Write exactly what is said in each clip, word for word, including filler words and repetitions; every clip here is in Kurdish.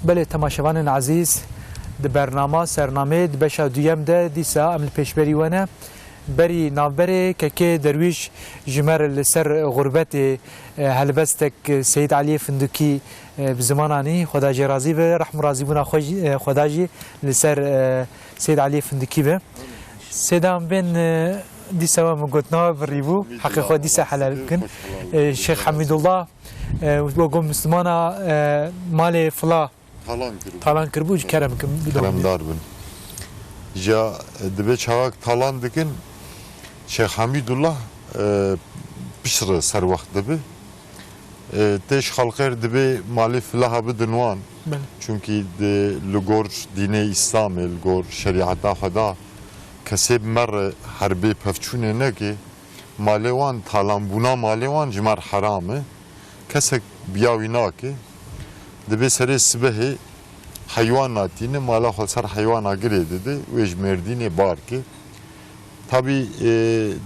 Belê, temaşevanên ezîz, di bernama Sernamê di beşa duyem de dîsa em li pêşberî we ne. Berî navberê kekê Derwîş ji me re li ser xurbetê, e, helbestek Seyîd Eliyê Findikî, e, bi ziman anî. Xweda jê razî be, rehm û razîbûna xwe jî, e, Xweda jî li ser, e, Seyîd Eliyê Findikî be. Seyda, em bên, e, dîsa we min gotina we birî bû. Heqê xwe dîsa helal bikin. E, Şêx Hemîdullah, e, wek Mislimana, e, malê fila Talan kiribû. Talan kiribû, ji kerem kim, bidon. Keremdar bin. Ja, e, dibê çaxek talan dikin, Şêx Hamîdullah, e, piştre serwext dibi. E, têş xelqêr dibê malê filaha bidin wan. Belê. Çunkî di, li gor dînê Îslamê, li gor şerîeta Xweda, kesê bi me re herbê pevçûnê neke, malê wan, talanbûna malê wan ji me re heram e. Kesek biya wî nake. Dibê serê sibehê heywan natîne, mala xwe ser heywana girê dide, wê ji Mêrdînê bar ke. Tabî, e,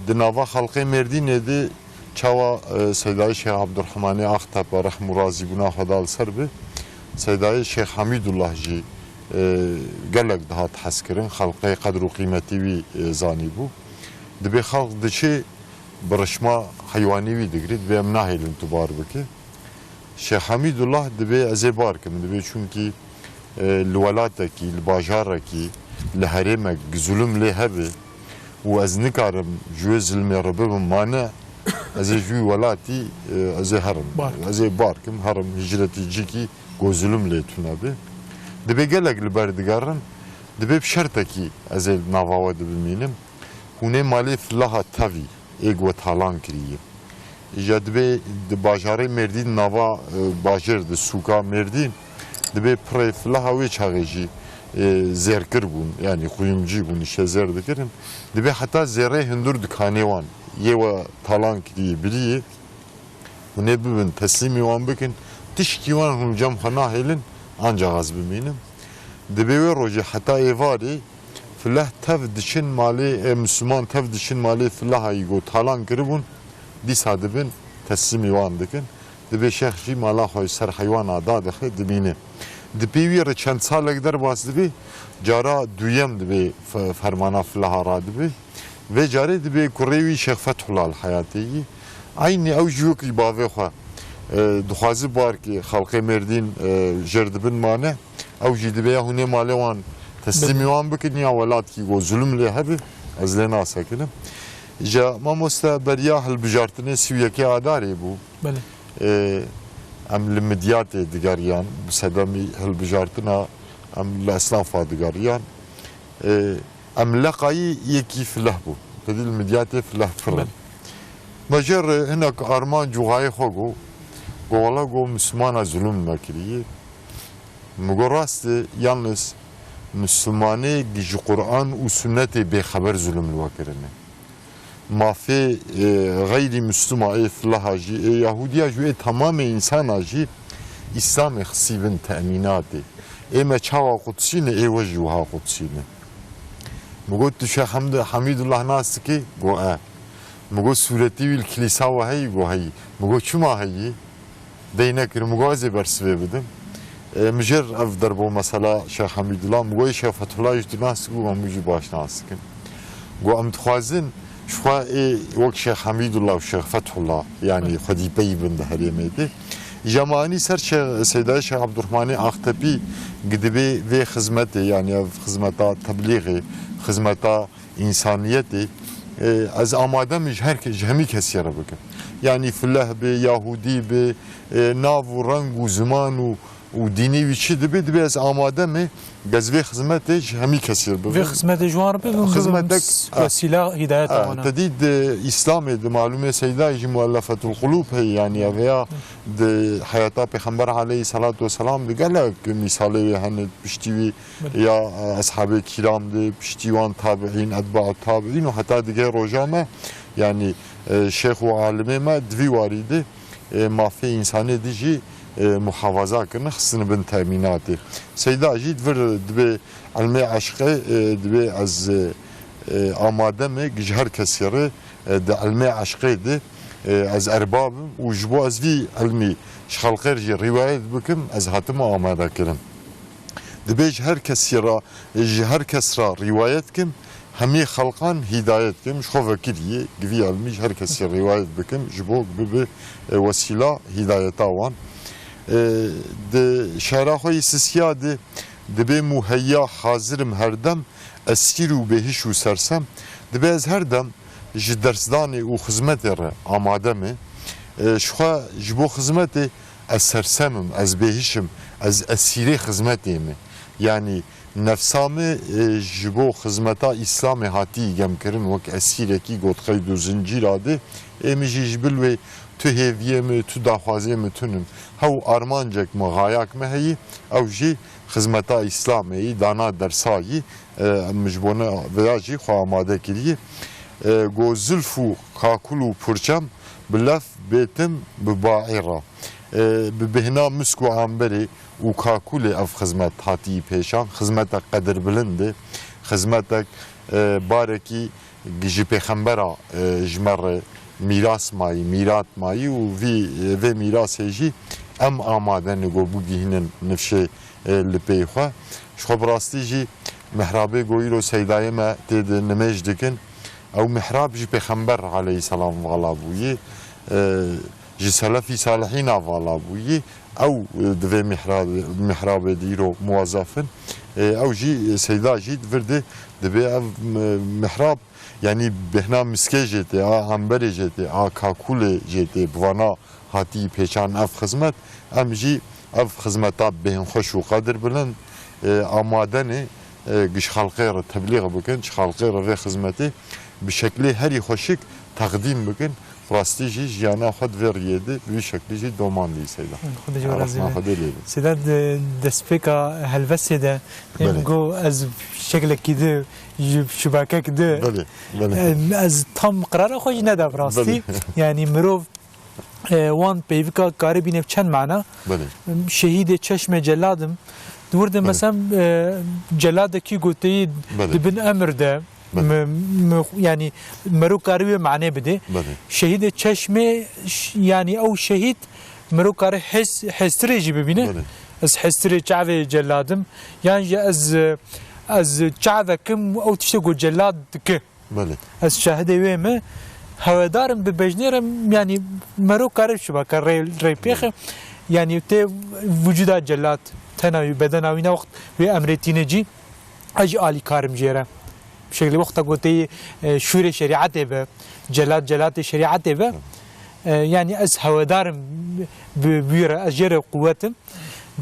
di nava xelqê Mêrdînê de çawa, e, Seydayê Şêx Abdurrahmanê Axtepe, rehm û razîbûna Xweda li ser be, Seydayê Şêx Hamîdullah jî, e, gelek dihat hezkirin, xelqê qedr û qîmetî wî, e, zanîbû. Dibê xelq diçe, bi rişma heywanî wî digirî, dibê em nahêlin tu bar bike. Şêx Hamîdullah dibê ez ê bar kim, dibê çunkî, e, li welatekî, li bajarekî, li herêmek zulm lê hebe û ez nikarim ji wê zilmê re bibim mane, ez ê ji wî welatî, e, ez ê herim. Bar. Ez ê bar kim, herim hicretî cikî ku zulm lê tune be. Dibê gelek li ber digerin, dibê bi şertekî ez ê nava we de bimînim. Hûn ê malê filaha tevî ê ku we talan kiriye. Îja dibê di bajarê Mêrdîn nava, e, bajêr di sûka Mêrdîn dibê pirê filaha wê çaxê jî, e, zêrkir bûn, yanî quyumcî bûn, îşe zêr dikirin. Dibê heta zêrê hundir dikanê wan yê we talan kiriye, biriyê. Hûn ê bibin, teslîmî wan bikin. Tişkî wan hûn cem xwe nahêlin, ancax ez bimînim. Dibê wê rojê heta êvarê fileh tev diçin malê, e, Misliman tev diçin malê fileha yî ku talan kiribûn, dîsa dibin, teslîmî wan dikin. Dibê şêx jî mala xwe ji ser heywana dadixe, dimîne. Di pê wî re çend salek derbas dibe, cara duyem dibê fe-, fermana fileha radibe. Vê carê dibê kurê wî Şêx Fethullah li heyatê yî. Eynî ew jî wekî bavê xwe, e, dixwaze bar ki xelkê Mêrdîn, e, jêr dibin mane. Ew jî dibê ya hûn ê malê wan teslîmî wan bikin ya welatkî ku zulm lê hebe, ez lê nasekinim. Îja mamoste beriya hilbijartinê sî û yekê Adarê bû. Belê. E, em li Midyatê digeriyan, bi sedemî hilbijartina em li Esnafa digeriyan. E, Em leqayî yekî fileh bû. Te dî li Midyatê fileh pir in. Belê. Me jê re hinek armanc û xayê xwe got, got, wela got, Mislimana zulm me kiriye. Min got, rast e, yalnız Mislimanê ji Quran û Sunnetê bêxeber zulm li we kirine. Mafê, e, xeyrî Mislima, ê fileha jî, ê Yahudiya jî, ê tamamê însana jî Îslamê xistî bin temînatê. Ê me çawa qudsî ne, ê we jî wiha qudsî ne. Min got, tu Şêx Hemd-, Hemîdullah nas dikî? Got, e. Min got, sûretî wî li kilîsa we heyî? Got, heyî. Min got, çima heyî? Dey nekir, min got, ez ê bersivê bidim. E, min jê re ev derbo mesela Şêx Hemîdullah, min got, ê Şêx Fethullah jî tu nas dikî? Got, hemû jî baş nas dikim. Got, em dixwazin ji xwe ê wek Şêx Hemîdullah û Şêx Fethullah, yanî xwedî pey bin di herêmê de. Îja me anî ser Şêx, Seydayê Şêx Abdurrahmanê Axtepî, gi dibê vê xizmetê, yanî ev xizmeta teblîxê, xizmeta însaniyetê, e, ez amade me ji her ke-, ji hemî kesî re bikim. Yanî fileh be, yahûdî be, e, nav û reng û ziman û, û dînê wî çi dibe, dibe ez amade me, ez vê xizmetê ji hemî kesî re bibim. Vê xizmetê ji wan re bibim, bibim xizmetek, s-, e, wesîla hîdayeta e, wan e. Te dî di Îslamê, di malûmê Seydayê jî muellefetul qulûb heye, yanî ev ya di heyata Pêxember aleyhisselatu vesselam di gelek mîsalê wê hene, piştî wî Belê. Ya, e, eshabê kiram de, piştî wan tabiîn, etbaû tabiîn û heta digê roja me, yanî, e, şêx û alimê me di vî warî de, e, mafê însanê de jî, e, muhafaza kirine, xistine bin temînatê. Seyda jî di vir dibe ilmê eşqê, e, dibe ez, e, e, amade me ji her kesî re, e, di ilmê eşqê de, e, ez erbab im û ji bo ez vî ilmî ji xelkê re jî rîwayet bikim, ez hatime amade kirin. Dibê ji her kesî re, ji her kes re rîwayet kim, hemî xelqan hîdayet kim, ji xwe vekiriyê, givî elmî ji her kesî rîwayet bikim, ji bo bibe, e, wesîla hîdayeta wan. E, di şehra xwe yî Sisiya de dibê muheyya hazirim herdem, esîr û bêhiş û sersem. Dibê ez her dem ji dersdanê û xizmetê re amade me. E, ji xwe ji bo xizmetê ez sersem im, ez bêhiş im, ez esîrê xizmetê me. Yanî nefsa me, e, ji bo xizmeta Îslamê hatî gemkirin, wek esîrekî got qeyd û zincîra de. Ê min jî ji bil wê tu hêviyê me, tu daxwaziyê me tunin. Hew armancek me, xayak me heyî, ew jî xizmeta Îslamê yî, dana dersa yî, e, em ji bona vêya jî xwe amade kirî. E, go zilf û kakul û purçem bi lef bêtim bi baî re. E, bi bêhna misk û amberê û kakulê ev xizmet hatî pêşan. Xizmetek qedirbilind e, xizmetek, e, barekî ji pêxembera, e, ji me re mîras mayî, mîrat mayî û vî, vê mîrasê jî em amade ne go bigihînin nifşê, e, li pey xwe. Ji xwe bi rastî jî mihrabê go îro seydayê me tê de nimêj dikin, ew mihrab ji pêxember aleyhisselam vala bûyî, e, ji selefî salihîna vala bûyî, ew, e, di vê mihrabê, mihrabê de îro muwazef in. E, ew jî, e, seyda jî di vir de dibê ev, e, mihrab, yanî bêhna miskê jê tê, a amberê jê tê, a kakulê jê tê, bi vana hatî pêçan ev xizmet, em jî ev xizmeta bêhnxweş û qedirbilind, e, amade ne, e, ji xelqê re teblîx bikin, ji xelqê re vê xizmetê bi şeklê herî xweşik teqdîm bikin. Rastî jî jiyana xwe di vê riyê de, bi vî şeklî jî domandî Seyda. Xwedê ji we razî be. Rehma Xwedê lê be. Seyda, di destpêka helbestê de, em Belê. go ez şeklekî di, ji şibakek di. Belê, belê. Em, ez tam qirara xwe jî neda bi rastî. Belê. Yanî mirov, e, wan peyvika kare bîne çend mana. Belê. Şehîdê çeşmê celadim. Di wir de Belê. mesela, e, celadekî goteyî Belê. di bin emir de, Belê. mi, mi, yanî mero kare wê manê bide. Belê. Şehîdê çeşmê, ş-, yanî ew şehîd mero kare hes-, hestirê jî bibîne. Belê. Ez hestirê çavê celadim. Yan jî ez, ez çavekim ew tiştê ku celad dike. Belê. Ez şahidê wê me. Hewedar im bi bejnê re, yanî mero kare şiba ke rê, rê pêxe. Belê. Yanî tê vücuda celat, tena wî, bedena wî ne wext wê emrê tîne cî, ez jî alîkar im jê re. Bi şeklê wexta gotê, e, şûrê şerîetê be, celat celatê şerîetê be. Belê. E, yanî ez hewedar im bi, bi wî re, ez jê re quwet im.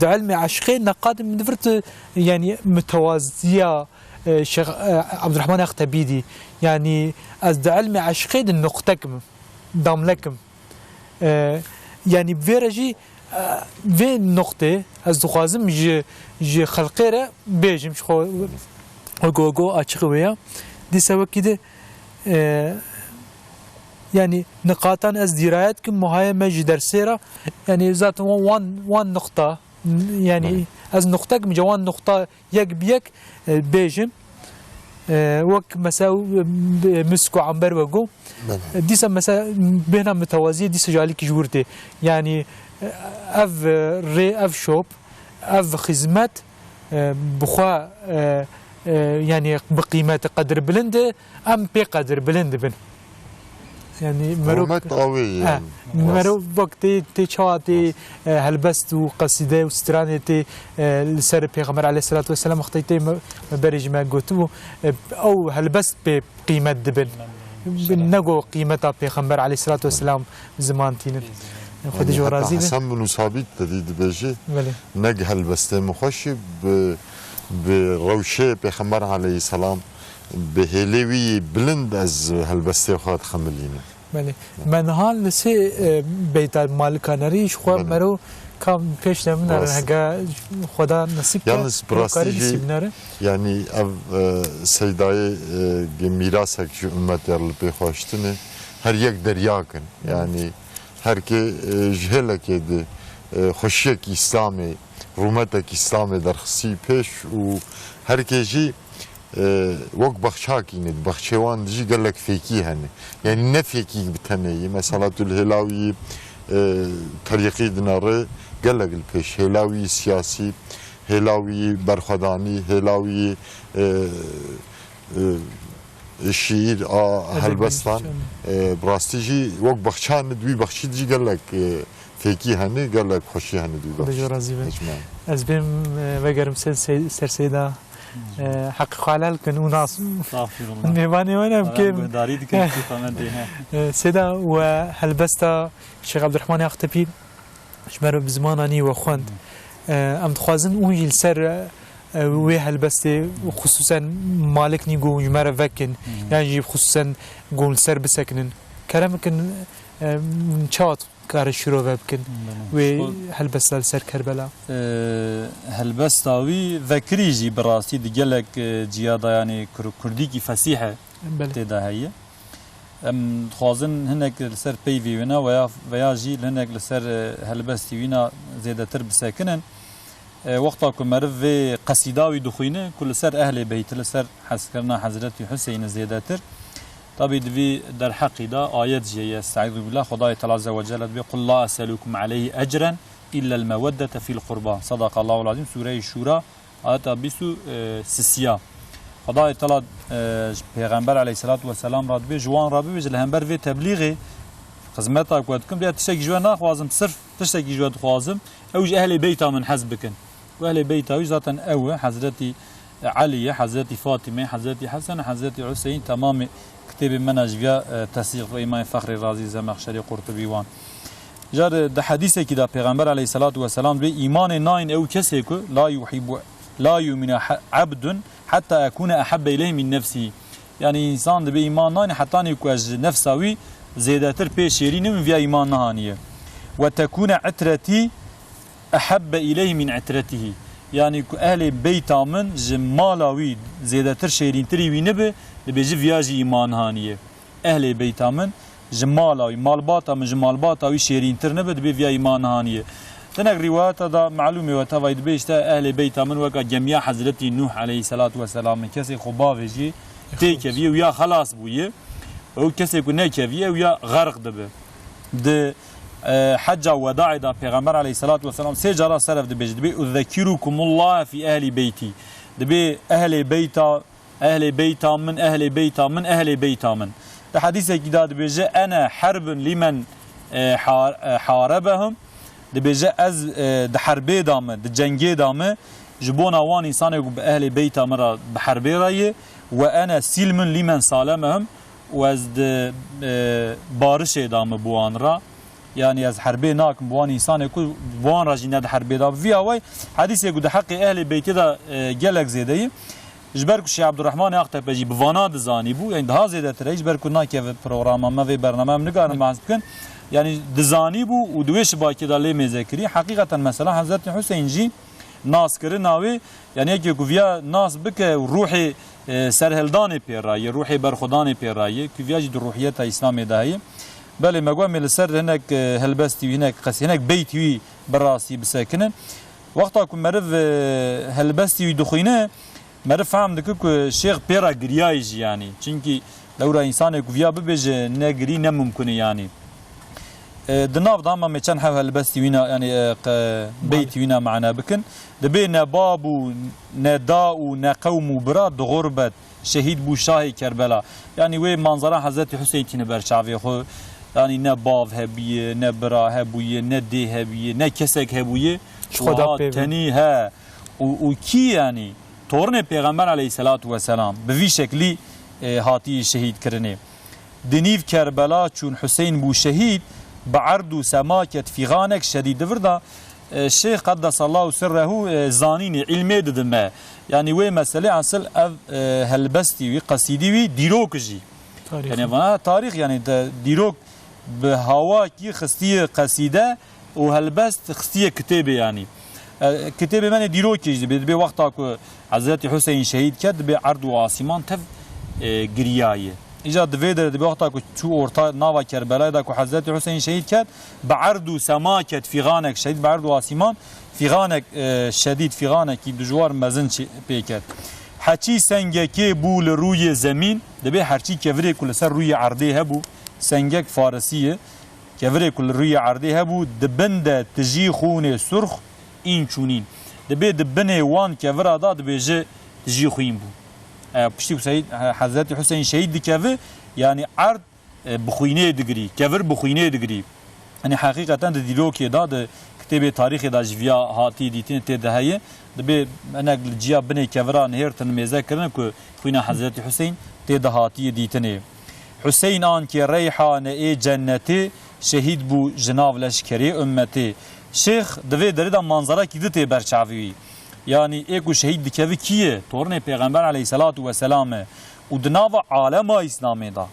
Di ilmê eşqê neqadim min divirt, yanî mitewaziya, e, Şêx, e, Ebdurehman Extebîdî. Yanî ez di ilmê eşqê di nuqtek im, damlek im. E, yanî bi vê re jî, e, vê nuqtê ez dixwazim ji, ji xelqê re bêjim, ji xwe wego wego açiqî wê ya. Dîsa wekî de, e, yanî niqatan ez dîrayet kim, muhayê me ji dersê re, yanî zaten wan, wan, wan nuqta, yanî Belê. ez nuqtek im, ca wan nuqta yek bi yek, e, bêjim. E, wek mesela, e, misk û amber wego. Belê. E, dîsa mesela bêhna mitewaziyê dîsa ji alîkî ji wir tê. Yanî, e, ev, e, rê, ev şop, ev xizmet, e, bi xwe, e, e, yanî bi qîmet, qedir bilind e, em pê qedir bilind dibin. Yanî mero Hurmet awê ye, he, yanî. Mero wek tê, tê çawa tê, e, helbest û qesîde û stranê tê, e, li ser Pêxember aleyhisselatu vesselam wextê tê me, me berê ji me gotibû, e, ew helbest pê qîmet dibin. Şeref. Nego qîmeta Pêxember aleyhisselatu vesselam ziman tînin. Xwedê ji we razî be. Hesen bin Sabît tedî dibêje, Belê. Neg helbestê min xweş e, bi, bi rewşê Pêxember aleyhisselam, bi hêlê wî bilind ez helbestê xwe dixemilînim. Belê. Me niha li sê, e, beyta malika nerî ji xwe Belê. mero ka pêş de min nerin Rast. hega Xweda nesîb ke, Yalnız bi rastî karî jî, dîsî binere. yanî ev, e, seydayê, e, ge mîrasek ji ummetê li pê xwe hiştine. Her yek deryakin. Belê. Yanî her kê, e, ji hêlekê de, e, xweşiyek Îslamê, rûmetek Îslamê derxistî pêş û her kê jî e, wek bexçakî ne, di bexçê wan de jî gelek fêkî hene. Yanî ne fêkî bi tenê yî. Mesela tu li hêla wî, e, terîqî dinere gelek li pêş. Hêla wî siyasî, hêla wî berxwedanî, hêla wî, e, e, şîîr a helbestan, e, bi rastî jî wek bexçan di wî bexçî de jî gelek, e, fêkî hene, gelek xweşî hene di wî bexçî. Xwedê ji we razî be. Ez bêm, e, vegerim ser sey-, ser seyda, e, heqê xwe helal kin û nas. Estağfirullah. Mêvanê we ne Adam bikêm. Guhdarî dikin, kîfa me dê, he. E, seyda we helbesta Şêx Ebdurrahmanê Axtepî ji ber bi zimananî we xwend. Hmm. E, em dixwazin û jî li ser, e, wê helbestê û xisûsen malik nî ku ji me re vekin, Hmm. yan jî xisûsen ku li ser bisekinin. Kerem bikin, e, çawa kare şîrove bikin Belê. wê Xwe- helbesta li ser Kerbela? E, helbesta wî vekirî jî bi rastî di gelek, e, ciya de, yanî kur-, kurdîkî fesîh e Belê. tê de heye. Em dixwazin hinek li ser peyvê wîna veya, veya jî li hinek li ser, e, helbestî wîna zêdetir bisekinin. E, wexta ku meriv vê qesîda wî dixwîne, ku li ser Ehlê Beyt, li ser hezkirina Hezretî Huseyni zêdetir, tabî di vî derheqî de ayet jî heye, Estaizu billah, Xwedayê Teala Azze ve Celle dibê, "Qul la es'elukum aleyhi ecren illel meweddete fil qurba." Sadaqallahul azîm, Sûreyê Şûra, ayeta bîst û sisiya. Xwedayê Teala, e, ji Pêxember aleyhisselatu vesselam re dibê, ji wan re bibêje, li hember vê teblîxê, xizmeta ku ez dikim, dê tiştekî ji we naxwazim, sirf tiştekî ji we dixwazim, ew ji ehlê beyta min hez bikin. Û ehlê beyta wî zaten ew e, Hezretî Elî ye, Hezretî Fatîme, Hezretî Hesen, Hezretî Huseyîn, temamê kitêbê me ne ji viya, e, tesîq ve Îmamê Fexrê Razî, Zemexşerî, Qurtubî wan. Car, e, di hedîsekî de Pêxember aleyhisselatu vesselam dibê, "Îmanê nayên ew kesê ku la yuhibbu, la yuminu ha-, abdun hatta ekune ehebbe ileyhi min nefsî." Yanî însan dibê îman nayne hetanî ku ez ji nefsa wî zêdetir pê şêrînim, viya îman nihaniye. "Ve tekune itretî ehebbe ileyhi min itretihî." Yanî ku ehlê beyta min ji mala wî zêdetir şêrîntirî wî nibe, dibêje viya jî îman nihaniye. Ehlê beyta min ji mala wî, malbata min ji malbata wî şêrîntir nibe, dibê viya îman nihaniye. Hinek rîwayeta da melûm e, we tevayî dibê, işte, ehlê beyta min weka gemiya Hezretî Nûh aleyhisselatu vesselam in. Kesê xwe bavêjî, têkeviye û ya xelas bûye. Ew kesê ku nekeviye ew ya xerq dibe. Di, e, hecca wedaê da Pêxember aleyhisselatu vesselam sê cara ser ev dibêje, dibê, "Uzzekkirukumullaha fî ehlî beyti." Dibê ehlê beyta Ehlê beyta min, ehlê beyta min, ehlê beyta min. Di hedîsekî de dibêje, "Ene herbun lîmen, e, har-, e, harebehum." Dibêje, "Ez, e, di herbê de me, di cengê de me, ji bona wan însanê ku bi ehlê beyta min re bi herbê re ye, we ene sîlmun lîmen salemehum, û ez di, e, barişê de me bi wan re." Yanî ez herbê nakim bi wan însanê ku bi wan re jî ne di herbê de. Viya wey hedîsê ku di heqê ehlê beytê de, e, gelek zêde ye. Ji ber ku Şêx Ebdurrahmanê Aqtepe jî bi vana dizanî bû, yanî daha zêdetir e, ji ber ku nakeve programa me vê bername em nikarin behs bikin. Yanî dizanî bû û di wê şibakê de lê mêze kirî. Heqîqeten mesela Hezretî Huseyn jî naskirina wê, yanî yekê ku viya nas bike û ruhê, e, serhildanê pê raye, ruhê berxwedanê pê raye, ku viya jî di ruhiyeta Îslamê de heye. Belê me got em ê li ser hinek, e, helbestî wî, hinek qesî, hinek beytî wî bi rastî bisekinin. Wexta ku meriv, e, helbestî wî dixwîne, meriv fehm dike ku şêx pê re giriyayî jî yanî. Çimkî lewra însanê ku viya bibêje ne girî ne mimkun e yanî. E, di nav de hema me çend hev helbestî wîna, yanî, e, qe-, beytî wîna mane bikin. Dibê ne bab û ne da û ne qewm û bira di xurbet şehîd bû şahê Kerbela. Yanî wê manzara Hezretî Huseyn tîne ber çavê xwe. Yanî ne bav hebûye, ne bira hebûye, ne dê hebûye, ne kesek hebûye. Ji xwe da Wiha pê ve. Tenî he. Û, û kî yanî? Tornê Pêxember aleyhisselatu vesselam bi vî şeklî, e, hatî şehîd kirinê. Di nîv Kerbela çûn Huseyn bû şehîd, bi erd û sema ket fîxanek şedîd. Di vir de, e, Şêx Qeddesallahu sirrehu, e, zanînê, îlmê didime. Yanî wê meselê esil ev, e, helbestî wî, qesîdî wî dîrok jî. Tarîx. Yanî vana tarîx, yanî de dîrok bi hawakî xistiye qesîde, û helbest xistiye kitêbê yanî. E, kitêbê me nê dîrokê jî dibê, dibê wexta ku Hezretî Huseyn şehîd ket, dibê erd û asîman tev, e, giriyaye. Îca di vê derê dibê wexta ku çû orta nava Kerbelayê de ku Hezretî Huseyn şehîd ket, bi erd û sema ket fîxanek şedîd, bi erd û asîman fîxanek, e, şedîd, fîxanekî dijwar mezin çê-, pê ket. Heçî sengekê bû li rûyê zemîn, dibê herçî kevirê ku li ser rûyê erdê hebû, sengek farisî ye, kevirê ku li rûyê erdê hebû, di bin de tijî xûnê surx în çûnîn. Dibê di binê wan kevira da dibêje, tu jî xwîn bû. E, piştî ku Seyîd, He-, Hezretî Huseyîn şehîd dikeve, yanî erd, e, bi xwînê digirî, kevir bi xwînê digirî. Yanî heqîqeten di dîrokê de, di kitêbê tarîxê de jî viya hatî dîtin tê de heye. Dibê hinek li ciya binê kevira nihêrtin mêze kirine ku xwîna Hezretî Huseyîn tê de hatiye dîtinê. Huseyîn ankê reyhane ê cennetê, şehîd bû ji nav leşkerê ummetê. Şêx di vê derê de manzerekî di tê ber çavê wî. Yanî ê ku şehîd dikeve kî ye? Tornê Pêxember aleyhisselatu vesselam e. Û di nava alema Îslamê de,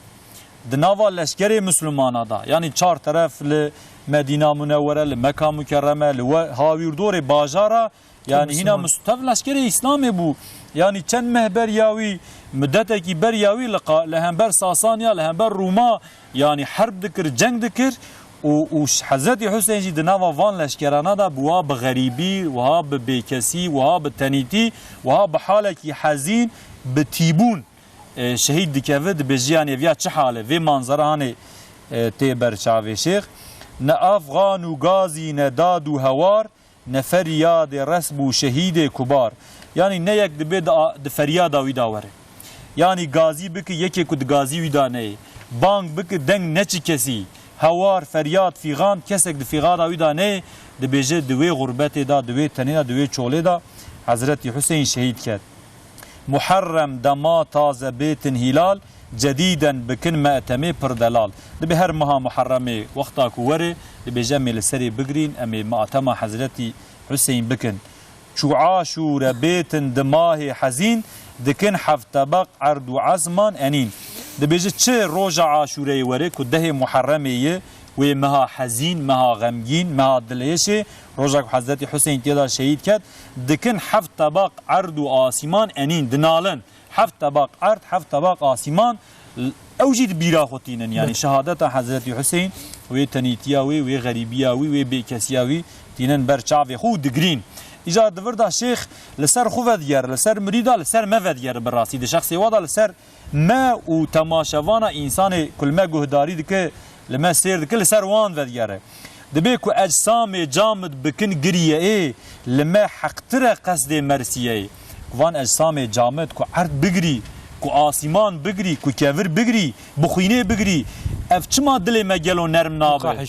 di nava leşkerê Misilmana de, yanî çar teref li Medîna Munewwere, li Meka Mukerreme, li we hawîrdorê bajara, Yanî hîna Misilman. Mis-, tev leşkerê Îslamê bû. Yanî çend meh ber ya wî, mudetekî ber ya wî li qa-, li hember Sasaniya, li hember Rûma, yanî herb dikir, ceng dikir û, û ş-, Hezretî Huseyîn jî di nava van leşkerana de bi wa bi xerîbî, wiha bi bêkesî, wiha bi tenîtî, wiha bi halekî hezîn, bi tîbûn, e, şehîd dikeve, dibêje, yanî ev ya çi hal e? Vê manzera hanê, e, tê ber çavê Şêx. Ne afxan û gazî, ne dad û hewar, ne feryadê resb û şehîdê kubar. Yanî ne yek dibê di a-, di feryada wî da were. Yanî gazî bike, yekê ku di gazî wî da neyê. Bang bike, deng neçi kesî. Hewar, feryad, fîxan, kesek di fîxada wî da neyê. Dibêje di wê xurbetê da, di wê tenê da, di wê çolê da Hezretî Huseyîn şehîd ket. Muharrem dema taze bêtin hîlal, cedîden bikin me'temê pir delal. Dibê her meha Muharremê wexta ku were, dibêje em ê li serê bigirîn, em ê matema Hezretî Huseyîn bikin. Çû Aşûre bêtin di mahê hezîn, dikin heft tebeq erd û esman enîn. Dibêje çi roja Aşûreyê were ku dehê Muharremê ye, wê meha hezîn, meha xemgîn, meha dilhêşê, roja ku Hezretî Huseyîn tê de şehîd ket, dikin heft tebeq erd û asîman enîn, dinalin. Heft tebaq erd, heft tebaq asîman, ew jî di bîra xwe tînin. Yanî Belê. Şehadeta Hezretî Huseyîn, wê tenîtiya wî, wê xerîbiya wî, wê bêkesiya wî tînin ber çavê xwe û digirîn. Îcar di vir de Şêx li ser xwe vedigere, li ser mirîda, li ser me vedigere bi rastî. Di şexsê wa de li ser me û temaşevana, însanê ku li me guhdarî dike, li me sêr dike, li ser wan vedigere. Dibê ku ecsamê camid bikin giriyê, ê, li me heqtir e qesdê mersiyê. Van ecsamê camid ku erd bigirî, ku asîman bigirî, ku kevir bigirî, bi xwînê bigirî, ev çima dilê me gelo nerm nabe?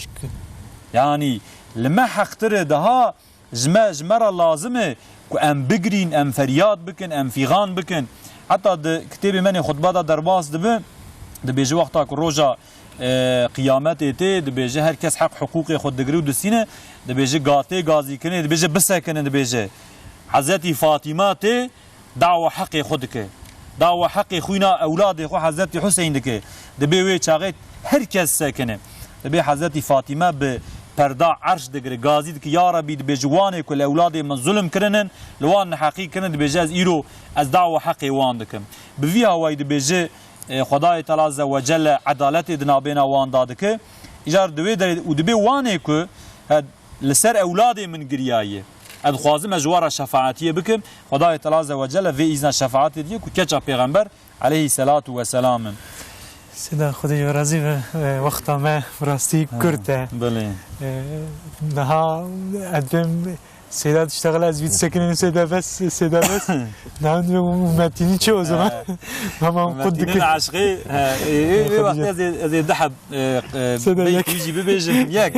Yanî li me heqtir e daha. Ji me, ji me re lazim e ku em bigirîn, em feryad bikin, em fîxan bikin. Heta di kitêbê me nê xutba de derbas dibe, dibêje wexta ku roja, e, qiyametê tê, dibêje her kes heq hiqûqê xwe digire û distîne, dibêje gatê gazîkirinê, dibêje bisekinin, dibêje Hezretî Fatîma tê, dawa heqê xwe dike. Dawa heqê xwîna ewladê xwe Hezretî Huseyîn dike. Dibê wê çaxê her kes sekine. Dibê Hezretî Fatîme bi perda erş digire, gazî dike, ya Rebî, dibêje, wanê ku li ewladê min zulm kirinin, li wan neheqî kirin, dibêje, ez îro, ez dawa heqê wan dikim. Bi vî hawayî dibêje, e, Xwedayê Teala Azze ve Celle edaletê di nabêna wan da dike. Îcar di wê derê û dibê wanê ku, he, li ser ewladê min giriyaye. Ez dixwazim ez ji we re şefaetiyê bikim. Xwedayê Teala Azze ve Celle vê îzna şefaetê diye ku keça Pêxember aleyhisselatu vesselam in. Seyda, Xwedê ji we razî be, e, wexta me bi rastî Ha, kurt e. Belê. E, niha ez dibêm Seyda diştexile, ez vî disekinin Seyda bes, Seyda bes. Niha dibêm û Metînî çi o zaman? Ha. Tamam, qut Metînî dike. Eşqî, ha, e, e, e, Xwedê wextê ez ê, ez ê du heb, e, e, Seyda beytî yek. Jî bibêjim, yek.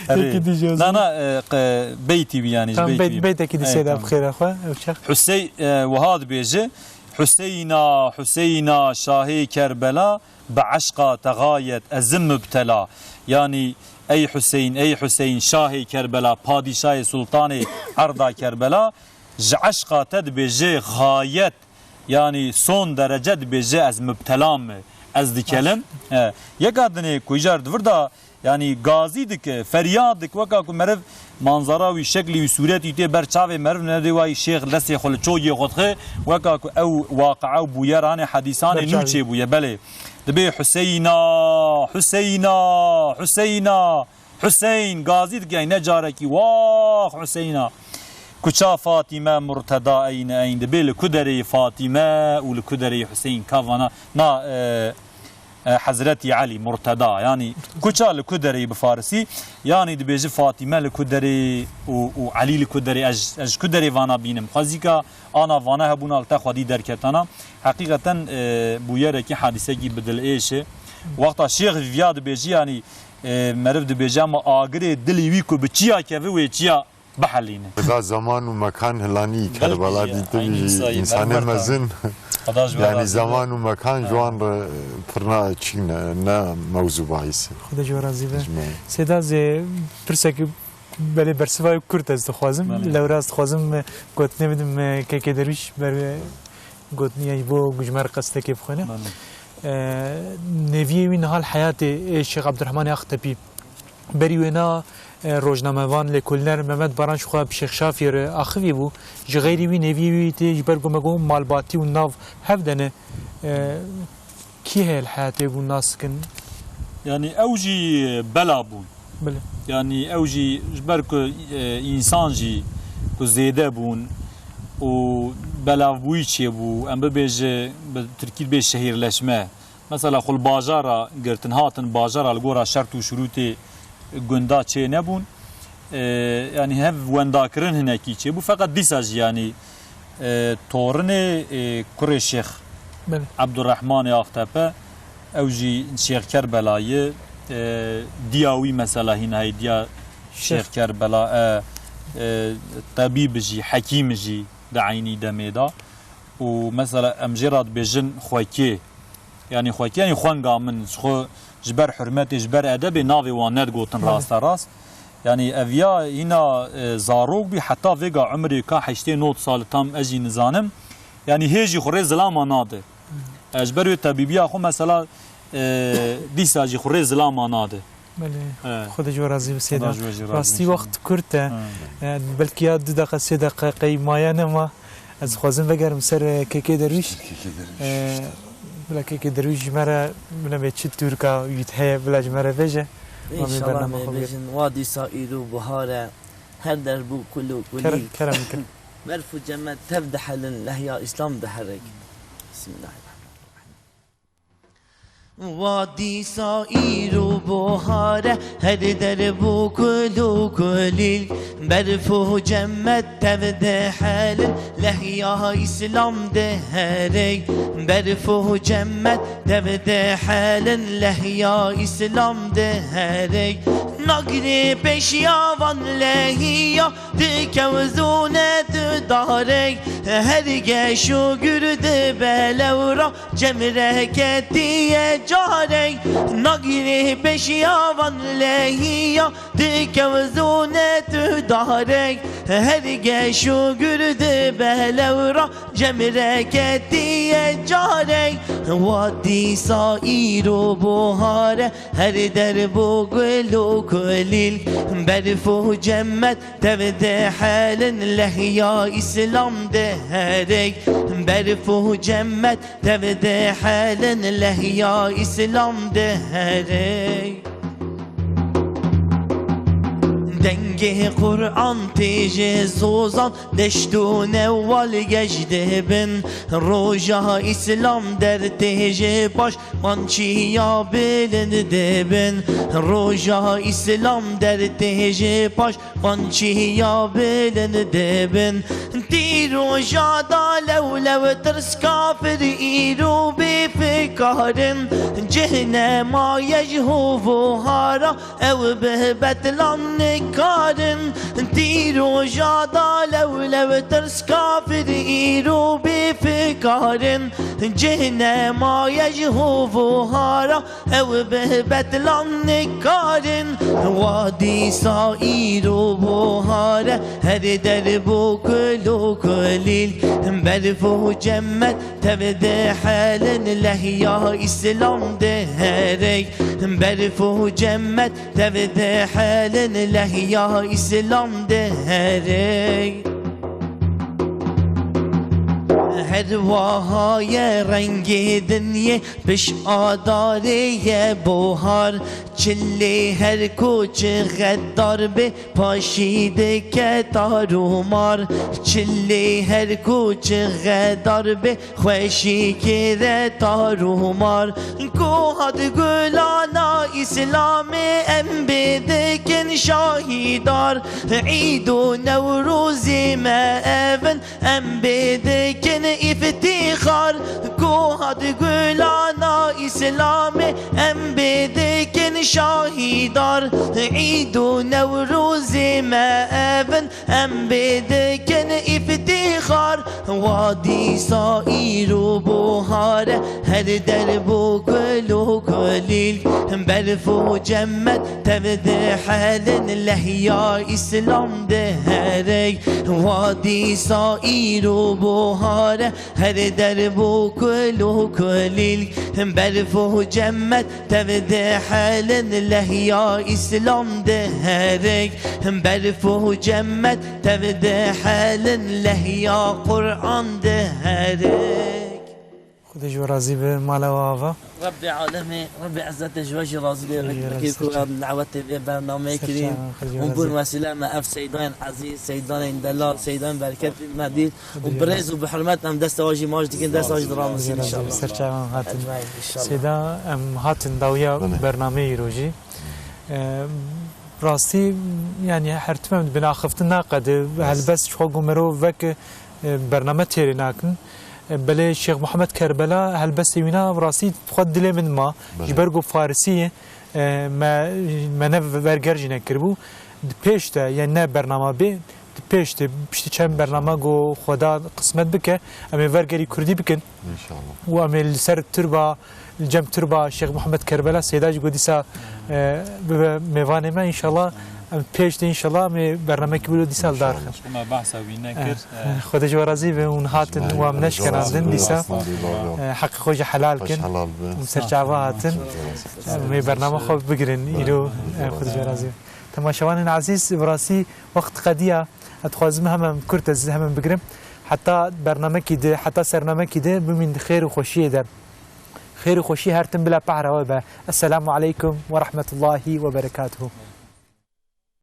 Erê. Yekî dî jî o Na, zaman. na, e, qe-, beytî bî yanî, ji Tamam, beytî beyt-, bî. Beytekî dî Ey, Seyda tamam. bi xêra xwe, ew çax. Husey-, e, wiha dibêje, Huseyna, Huseyna, şahê Kerbela, bi eşqa te xayet ezim mubtela. Yanî, ey Huseyn, ey Huseyn, şahê Kerbela, padîşahê sultanê erda Kerbela, ji eşqa te dibêje xayet, yanî son derece dibêje ez mubtela me, ez dikelim. Baş. He. Yeka dinê ku îcar di vir de Yanî gazî dike, feryad dike, weka ku meriv manzara wî, şeklî wî, sûretî tê ber çavê meriv, nedê wayî şêx destê xwe li çogê xwe dixe, weka ku ew waqia û bûyeranê hedîsanê Ber nû çavê. çêbûye. Belê. Dibê Huseyna, Huseyna, Huseyna, Huseyn, gazî dike, ne carekî, wax Huseyna. Kuça Fatîme Murteda eyne eyn, dibê li ku derê Fatîme û li ku derê Huseyn, ka vana, na, e, E, Hezretî Elî, Murteda, yanî kuça li ku derê bi farisî, yanî dibêji Fatîme li ku derê û, û Elî li ku derê, ez, ez ji ku derê vana bînim. Xwezîka ana vana hebûna li te xwedî derketana. Heqîqeten, e, bûyerekî hadîsekî bi dilêş e. Wexta şêx viya dibêjî, yanî, e, meriv dibêje, ama agirê dilî wî ku bi çiya keve wê çiya bihelîne. Xweda zeman û mekan hilanî Kerbela dîtin jî însanê mezin. Xweda ji we razî be. Zeman û mekan ji wan re pir ne çîk ne, ne mewzû bahîs e. Xweda ji we razî be. Sêda zê pirsek belê bersiva kurt ez dixwazim. Belê. Lewra ez dixwazim, e, gotinê bidim, e, Kekê Derwîş ber, e, gotinê ji bo ji me re qestekê bixwîne. Belê. E, nêviyê wî niha li heyatê, e, Şêx Ebdurehmanê Axtepî. Berî wêna, e, rojnamevan, lêkolîner Mehmet Baran ji xwe bi Şêx Şafiyê re axivî bû. Ji xeyrî wî nêviyê wî tê ji ber ku me got malbatî û nav hev de ne. E, kî heye li heyatê ku nas dikin? Yanî ew jî bela bûn. Belê. Yanî ew jî ji ber ku, e, însan jî ku zêde bûn û belavbûyî çêbû, em bibêje, bi tirkî dibê şehîrleşme. Mesela xwe li bajara girtin, hatin bajara li gora şert û şurûtê gunda çê nebûn. E, yanî hev wendakirin hinekî çêbû. Feqet dîsa jî yanî, e, torinê, e, kurê Şêx Belê. Ebdurrehmanê Axtepe, ew jî Şêx Kerbela ye. E, diya wî mesela hîn heye, diya Şêx. Şêx Kerbela, e, e, tebîb jî, hekîm jî di eynî demê de. Û mesela em jê re dibêjin xwekê. Yanî xwekê, yanî xwenga min, ji xwe ji ber hurmetê, ji ber edebê navê wan nedigotin Belê. Raste rast. Yanî ev ya hîna, e, zarok bî, heta vêga umrê ka heştê nod sal tam ez jî nizanim. Yanî hê jî xwe rê zilama nade. E, ji ber wê tebîbiya xwe mesela, e, dîsa jî xwe rê zilama nade. Belê. He. Xwedê ji we razî be Sêda. Xweda ji we jî razî be, Rastî inşallah. Wext kurt e. He. E, belkî ya du deqe, sê deqe qey maye nema. Ez dixwazim vegerim ser, e, Kekê Derwîş. Kekê Derwîş. E, bila Kekê Derwîş ji me re, bila bê çi tûrka wî heye, bila ji me re bêje. Înşallah, bername xwe bêjin. Wa dîsa îro buhar e, her der bû kul û kulîl. Kerem, kerem bike. Berf û cemet tev dihelin, lehya Îslam diherek. Bismillahirrahmanirrahim. Wa dîsa îro buhar e, her der bû kul û kulîl. Berf û cemet tev dihelin, lehya Îslam diherek. Berf û cemet tev dihelin, lehya Îslam diherek. Nagirê pêşiya van lehiya, dikewzûne tu darek. Her geş û gur di belewra, cem re ketiye carek. Nagirê pêşiya van lehiya, dikewzûne tu darek. Her geş û gur di belewra, cem re ketiye carek. Wa dîsa îro buhar e, her der bû gul û kulîl. Berf û cemet tev dihelin, lehya Îslam diherek. Berf û cemet tev dihelin, lehya Îslam diherek. Dengê Quran tê ji zozan, deşt û newal geş dibin. Roja Îslam der tê ji paş, mançiya bilind dibin. Roja Îslam der tê ji paş, mançiya bilind dibin. Dîroja da lew lew tirs kafir, îro bê fikarin. Cih nemaye ji hov û hara, ew bi betlan nikarin. Dîroja da lew lew tirs kafir, îro bê fikarin. Cih nemaye ji hov û hara, ew bi betlan nikarin. Wa dîsa îro buhar e, her der bû kul û kulîl. Berf û cemet tev dihelin, lehya Îslam diherek. Berf û cemet tev dihelin, lehya Îslam diherek. Her waha ye rengê dinyê, piş adarê ye bohar. Çilê her ku çi xedar bê, paşî dike tar û mar. Çilê her ku çi xedar bê, xweşî kire tar û mar. Ku hat gulana Îslamê, em bê dikin şahîdar. Îd û Newrozê me evin, em bê dikin îftîxar. Ku hat gulana Îslamê, em bê dikin şahîdar. Îd û Newrozê me evin, em bê dikin îftîxar. Wa dîsa îro buhare, her der bû gul û kulîlk. Berf û cemmet tev dihelin, lehya Îslam diherik. Wa dîsa îro buhare, her der bû gul û kulîlk. Berf û cemmet tev dihelin, lehya Îslam diherik. Berf û cemmet tev dihelin, lehya Qur'an diherik. Xwedê ji we razî be, mala we ava. Rebbê alemê, Rebbê Ezzetê ji we jî razî be. Xwedê ji we razî be. Wekî ku em dawetê vê bernameyê kirîn. Serçe, Xwedê ji we razî be. Hûn bûn wesîle me ev seydayên ezîz, seydayên delal, seydayên bereketî me dît. Û bi rêz û bi hurmet em desta we jî maç dikin, desta we jî diramizin inşallah. Serçavan hatin. Ecmaîn inşallah. Seyda, em hatin dawiya bernameyê îro jî. Ee, rastî, yanî her tim em dibin axiftin naqede, helbest ji xwe ku merov vek, e, bername têrê nakin. E, belê Şêx Muhammed Kerbela helbestê wîna rastî xwe dilê min ma. Ji ber ku farisî ye, e, me, me ne verger jî nekiribû. Di pêş de, yani ne bernama bê, di pêş de piştî çend bernama ku Xweda qismet bike, em ê vergerî kurdî bikin. İnşallah. Û em ê li ser tirba, li cem tirba Şêx Muhammed Kerbela Seyda jî ku dîsa, e, bibe mêvanê me, înşallah em pêş de înşallah em ê bernamekî wilo dîsa li dar xin. Înşallah. Çima behsa wî nekir, e, e, Xwedê ji we razî be, hûn hatin û em neşkenandin dîsa. Estağfurullah. E, heqê xwe jî helal kin. Xweş helal be. Hûn serçava hatin. Em ê bername xwe bigirin. Îro, e, Xwedê ji we razî be. Temaşevanên ezîz, bi rastî wext qediya. Ez dixwazim hemem kurt ez hemem bigirim. Heta bernamekî di, heta sernamekî di bimîn di xêr û xweşiyê de. Xêr û xweşî her tim bila pehra we be. Esselamu aleykum ve rahmetullahi ve berekatuhu.